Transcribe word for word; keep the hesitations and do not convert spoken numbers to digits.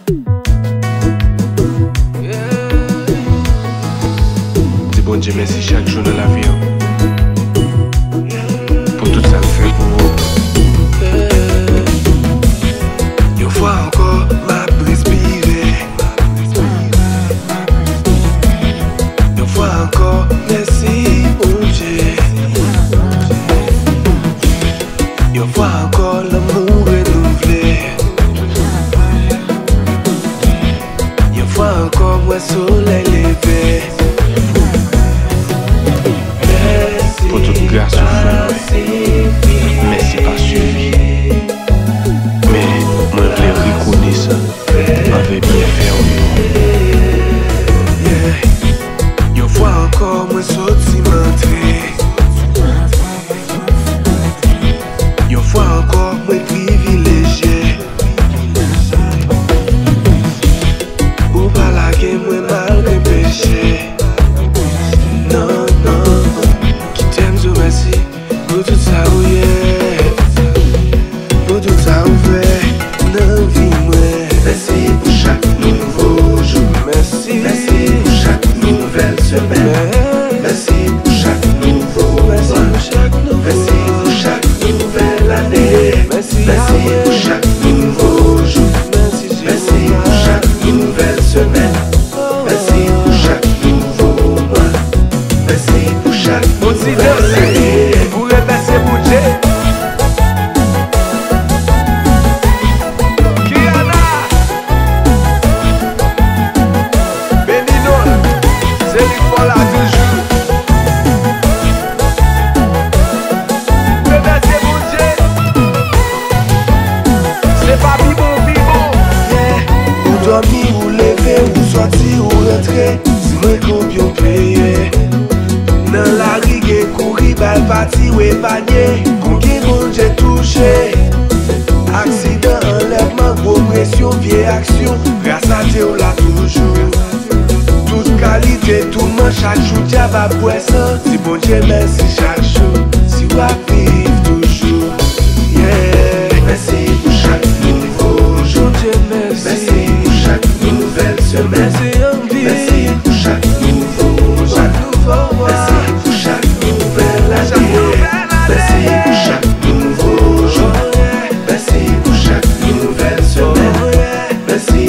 Di Bondye mèsi chak jou nan lavi w, pou tout sa l fè pou ou. Yon fwa ankò, m ap respire. Yon fwa ankò, mèsi Bondye. Yon fwa ankò, lanmou renouvle. Yon fwa ankò, m wè solèy leve. Pou tout gras ou fè mwen, mèsi pa sifi. Men, mwen vle rekonesan anvè byenfè w yo. Yeah. Yon fwa ankò, mwen soti, m antre. Yon fwa ankò, mwen privilejye. Ou pa lage mwen malgre peche. Non, non. Kite m di w mèsi pou tout sa ou ye, pou tout sa ou fè nan vi mwen. Mèsi pou chak nouvo jou. Mèsi. Mèsi pou chak nouvèl semèn. Mèsi pou chak nouvo mwa. Mèsi pou chak nouvèl ane. Mèsi pou chak nouvo jou. Mèsi pou chak nouvèl semèn. Mèsi pou chak nouvo mwa. Mèsi pou chak nouvèl ane. Pou remèsye Bondye. Kiana. Beni non l, se li k fò la toujou. Remèsye Bondye. Se pa pi bon, pi bon. Yeah. Ou dòmi, ou leve, ou sòti, ou rantre. Di mwen konbyen w peye. Nan lari gen kouri, bal pati, w epanye. Konbyen Bondye touche. Aksidan, anlèvman, gwo presyon, vye aksyon. Gras a Dye w la toujou. Tout kalite toulman, chak jou dyab ap bwè san. Di Bondye mèsi chak jou, si w ap viv toujou. Yeah. Mèsi pou chak nouvo jou. Bondye mèsi. Mèsi pou chak nouvèl semèn. Mèsi anpil. Mèsi pou chak nouvo mwa. Chak nouvo mwa. Mèsi pou chak nouvèl ane. Chak nouvèl ane. Mèsi pou chak nouvo jou. Oh, yeah. Mèsi pou chak nouvèl semèn. Oh, yeah. Mèsi